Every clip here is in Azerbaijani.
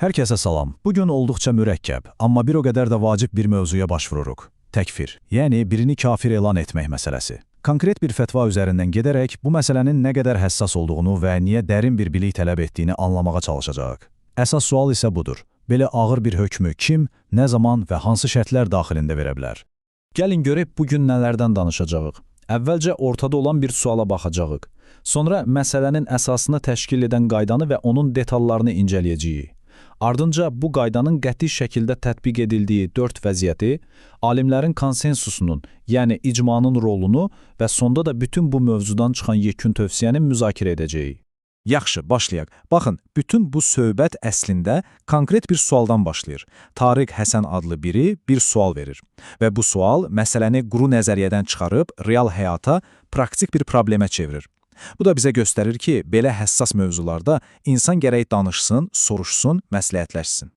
Hər kəsə salam. Bugün olduqca mürəkkəb, amma bir o qədər də vacib bir mövzuya baş vururuq. Təkfir, yəni birini kafir elan etmək məsələsi. Konkret bir fətva üzərindən gedərək bu məsələnin nə qədər həssas olduğunu və niyə dərin bir bilik tələb etdiyini anlamağa çalışacağıq. Əsas sual isə budur. Belə ağır bir hökmü kim, nə zaman və hansı şərtlər daxilində verə bilər? Gəlin görək bu gün nələrdən danışacağıq. Əvvəlcə ortada olan bir suala baxacağıq. Sonra məsələnin əsasını təşkil edən qaydanı və onun detallarını incələyəcəyik. Ardınca bu qaydanın qəti şəkildə tətbiq edildiyi 4 vəziyyəti, alimlərin konsensusunun, yəni icmanın rolunu və sonda da bütün bu mövzudan çıxan yekun tövsiyəni müzakirə edəcəyik. Yaxşı, başlayaq. Baxın, bütün bu söhbət əslində konkret bir sualdan başlayır. Tariq Həsən adlı biri bir sual verir. Və bu sual məsələni quru nəzəriyyədən çıxarıb real həyata, praktik bir problemə çevirir. Bu da bizə göstərir ki, belə həssas mövzularda insan gərək danışsın, soruşsun, məsləhətləşsin.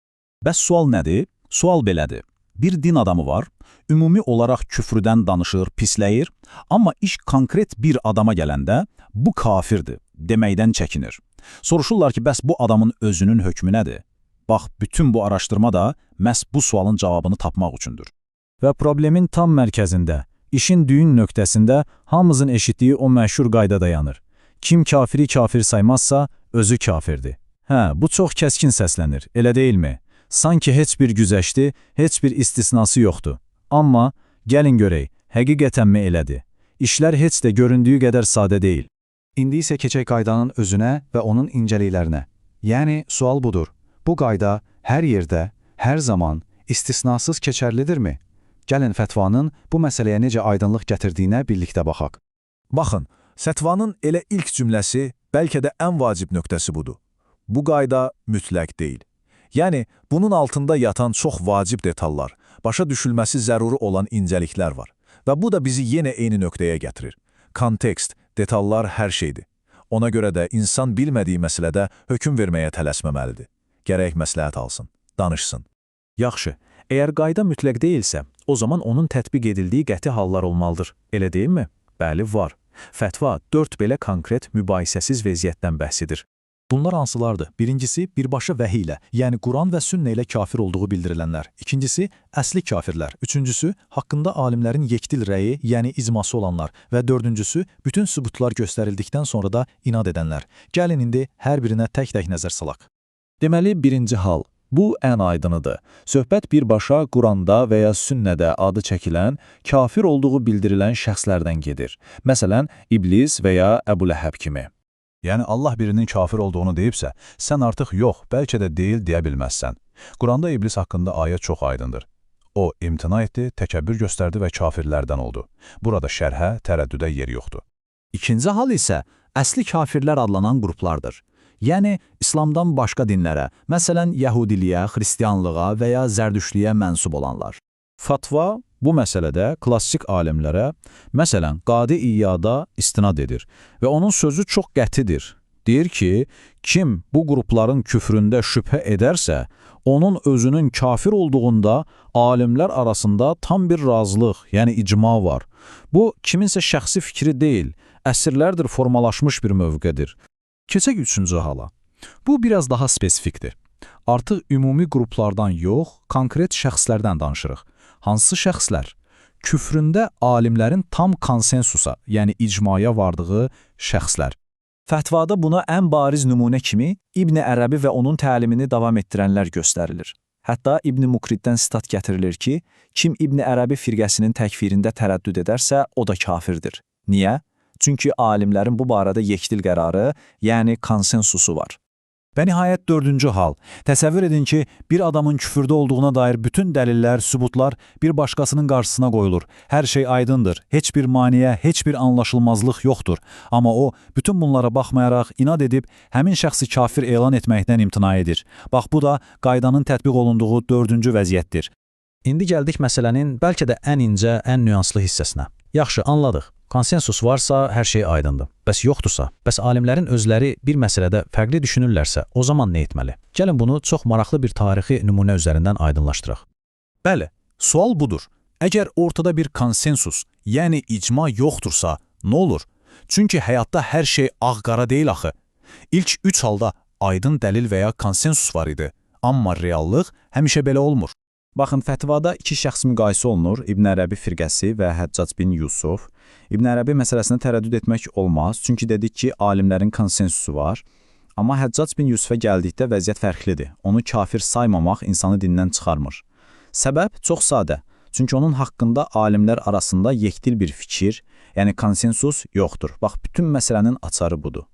Bəs sual nədir? Sual belədir. Bir din adamı var, ümumi olaraq küfrüdən danışır, pisləyir, amma iş konkret bir adama gələndə bu kafirdir deməkdən çəkinir. Soruşurlar ki, bəs bu adamın özünün hökmü nədir? Bax, bütün bu araşdırma da məhz bu sualın cavabını tapmaq üçündür. Və problemin tam mərkəzində, işin düyün nöqtəsində hamımızın eşitdiyi o məşhur qayda dayanır. Kim kafiri kafir saymazsa, özü kafirdir. Hə, bu çox kəskin səslənir, elə deyilmi? Sanki heç bir güzəşti, heç bir istisnası yoxdur. Amma gəlin görək, həqiqətənmi elədir? İşlər heç də göründüyü qədər sadə deyil. İndi isə keçək qaydanın özünə və onun incəliklərinə. Yəni, sual budur. Bu qayda hər yerdə, hər zaman, istisnasız keçərlidirmi? Gəlin fətvanın bu məsələyə necə aydınlıq gətirdiyinə birlikdə baxaq. Baxın, fətvanın elə ilk cümləsi bəlkə də ən vacib nöqtəsi budur. Bu qayda mütləq deyil. Yəni, bunun altında yatan çox vacib detallar, başa düşülməsi zəruri olan incəliklər var. Və bu da bizi yenə eyni nöqtəyə gətirir. Kontekst, detallar hər şeydir. Ona görə də insan bilmədiyi məsələdə hökm verməyə tələsməməlidir. Gərək məsləhət alsın, danışsın. Yaxşı, əgər qayda mütləq deyilsə, o zaman onun tətbiq edildiyi qəti hallar olmalıdır. Elə deyilmi? Bəli, var. Fətva 4 belə konkret, mübahisəsiz vəziyyətdən bəhs edir. Bunlar hansılardır? Birincisi, birbaşa vəhiy ilə, yəni Quran və sünnə ilə kafir olduğu bildirilənlər. İkincisi, əsli kafirlər. Üçüncüsü, haqqında alimlərin yekdil rəyi, yəni icması olanlar. Və dördüncüsü, bütün sübutlar göstərildikdən sonra da inad edənlər. Gəlin indi hər birinə tək-tək nəzər salaq. Deməli, birinci hal. Bu ən aydınıdır. Söhbət birbaşa Quranda və ya sünnədə adı çəkilən, kafir olduğu bildirilən şəxslərdən gedir. Məsələn, İblis və ya Əbu Ləhəb kimi. Yəni Allah birinin kafir olduğunu deyibsə, sən artıq yox, bəlkə də deyil deyə bilməzsən. Quranda iblis haqqında ayə çox aydındır. O, imtina etdi, təkəbbür göstərdi və kafirlərdən oldu. Burada şərhə, tərəddüdə yer yoxdur. İkinci hal isə əsli kafirlər adlanan qruplardır. Yəni, İslamdan başqa dinlərə, məsələn, Yəhudiliyə, Xristianlığa və ya Zərdüştlüyə mənsub olanlar. Fatva bu məsələdə klassik alimlərə, məsələn, Qadi İyada istinad edir və onun sözü çox qətidir. Deyir ki, kim bu qrupların küfründə şübhə edərsə, onun özünün kafir olduğunda alimlər arasında tam bir razılıq, yəni icma var. Bu, kiminsə şəxsi fikri deyil, əsrlərdir formalaşmış bir mövqedir. Keçək üçüncü hala. Bu, biraz daha spesifikdir. Artıq ümumi qruplardan yox, konkret şəxslərdən danışırıq. Hansı şəxslər? Küfründə alimlərin tam konsensusa, yəni icmaya vardığı şəxslər. Fətvada buna ən bariz nümunə kimi İbn Ərəbi və onun təlimini davam etdirənlər göstərilir. Hətta İbn Mukriddən sitat gətirilir ki, kim İbn Ərəbi firqəsinin təkfirində tərəddüd edərsə, o da kafirdir. Niyə? Çünki alimlərin bu barədə yekdil qərarı, yəni konsensusu var. Və nihayət dördüncü hal. Təsəvvür edin ki, bir adamın küfürdə olduğuna dair bütün dəlillər, sübutlar bir başqasının qarşısına qoyulur. Hər şey aydındır, heç bir maneə, heç bir anlaşılmazlıq yoxdur. Amma o, bütün bunlara baxmayaraq inad edib həmin şəxsi kafir elan etməkdən imtina edir. Bax, bu da qaydanın tətbiq olunduğu dördüncü vəziyyətdir. İndi gəldik məsələnin bəlkə də ən incə, ən nüanslı hissəsinə. Yaxşı, anladıq. Konsensus varsa hər şey aydındır. Bəs yoxdursa, bəs alimlərin özləri bir məsələdə fərqli düşünürlərsə, o zaman nə etməli? Gəlin bunu çox maraqlı bir tarixi nümunə üzərindən aydınlaşdıraq. Bəli, sual budur. Əgər ortada bir konsensus, yəni icma yoxdursa, nə olur? Çünki həyatda hər şey ağ-qara deyil axı. İlk üç halda aydın dəlil və ya konsensus var idi. Amma reallıq həmişə belə olmur. Baxın, fətvada iki şəxs müqayisə olunur, İbn Ərəbi firqəsi və Həccac bin Yusuf. İbn Ərəbi məsələsində tərəddüd etmək olmaz, çünki dedik ki, alimlərin konsensusu var. Amma Həccac bin Yusufə gəldikdə vəziyyət fərqlidir. Onu kafir saymamaq insanı dindən çıxarmır. Səbəb çox sadə. Çünki onun haqqında alimlər arasında yekdil bir fikir, yəni konsensus yoxdur. Bax, bütün məsələnin açarı budur.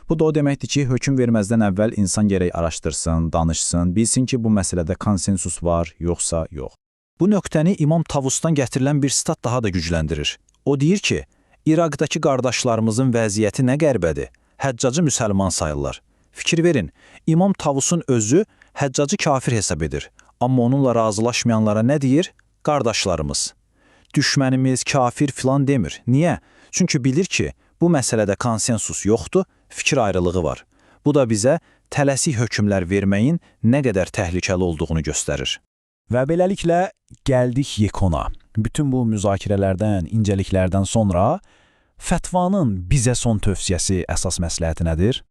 Bu da o deməkdir ki, hökm verməzdən əvvəl insan gərək araşdırsın, danışsın, bilsin ki, bu məsələdə konsensus var, yoxsa yox. Bu nöqtəni İmam Tavusdan gətirilən bir sitat daha da gücləndirir. O deyir ki, İraqdakı qardaşlarımızın vəziyyəti nə qəribədir. Həccacı müsəlman sayırlar. Fikir verin, İmam Tavusun özü Həccacı kafir hesab edir. Amma onunla razılaşmayanlara nə deyir? Qardaşlarımız. Düşmənimiz, kafir filan demir. Niyə? Çünki bilir ki, bu məsələdə konsensus yoxdur, fikir ayrılığı var. Bu da bizə tələsik hökmlər verməyin nə qədər təhlükəli olduğunu göstərir. Və beləliklə gəldik yekona. Bütün bu müzakirələrdən, incəliklərdən sonra fətvanın bizə son tövsiyəsi, əsas məsləhəti nədir?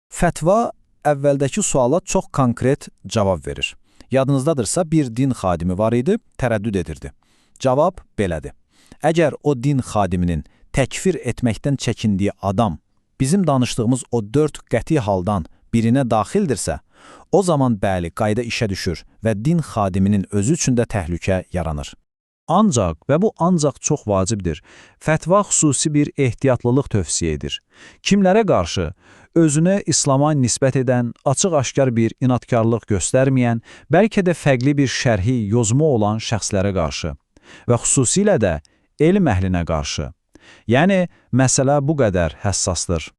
Fətva əvvəldəki suala çox konkret cavab verir. Yadınızdadırsa bir din xadimi var idi, tərəddüd edirdi. Cavab belədir. Əgər o din xadiminin təkfir etməkdən çəkindiyi adam bizim danışdığımız o 4 qəti haldan birinə daxildirsə, o zaman bəli, qayda işə düşür və din xadiminin özü üçün də təhlükə yaranır. Ancaq və bu ancaq çox vacibdir, fətva xüsusi bir ehtiyatlılıq tövsiyə edir. Kimlərə qarşı? Özünə İslama nisbət edən, açıq-aşkar bir inadkarlıq göstərməyən, bəlkə də fərqli bir şərhi yozma olan şəxslərə qarşı və xüsusilə də elm əhlinə qarşı. Yəni, məsələ bu qədər həssasdır.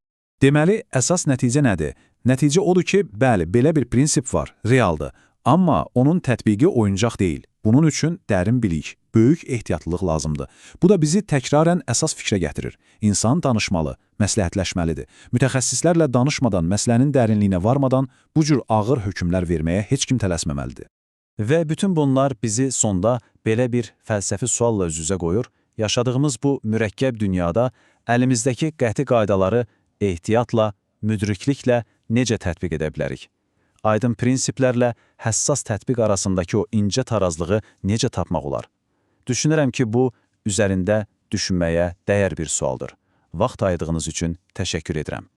Deməli, əsas nəticə nədir? Nəticə odur ki, bəli, belə bir prinsip var, realdır. Amma onun tətbiqi oyuncaq deyil. Bunun üçün dərin bilik, böyük ehtiyatlılıq lazımdır. Bu da bizi təkrarən əsas fikrə gətirir. İnsan danışmalı, məsləhətləşməlidir. Mütəxəssislərlə danışmadan, məsələnin dərinliyinə varmadan bu cür ağır hökmlər verməyə heç kim tələsməməlidir. Və bütün bunlar bizi sonda belə bir fəlsəfi sualla üz-üzə qoyur. Yaşadığımız bu mürəkkəb dünyada əlimizdəki qəti qaydaları ehtiyatla, müdrikliklə necə tətbiq edə bilərik? Aydın prinsiplərlə həssas tətbiq arasındakı o incə tarazlığı necə tapmaq olar? Düşünürəm ki, bu, üzərində düşünməyə dəyər bir sualdır. Vaxt ayırdığınız üçün təşəkkür edirəm.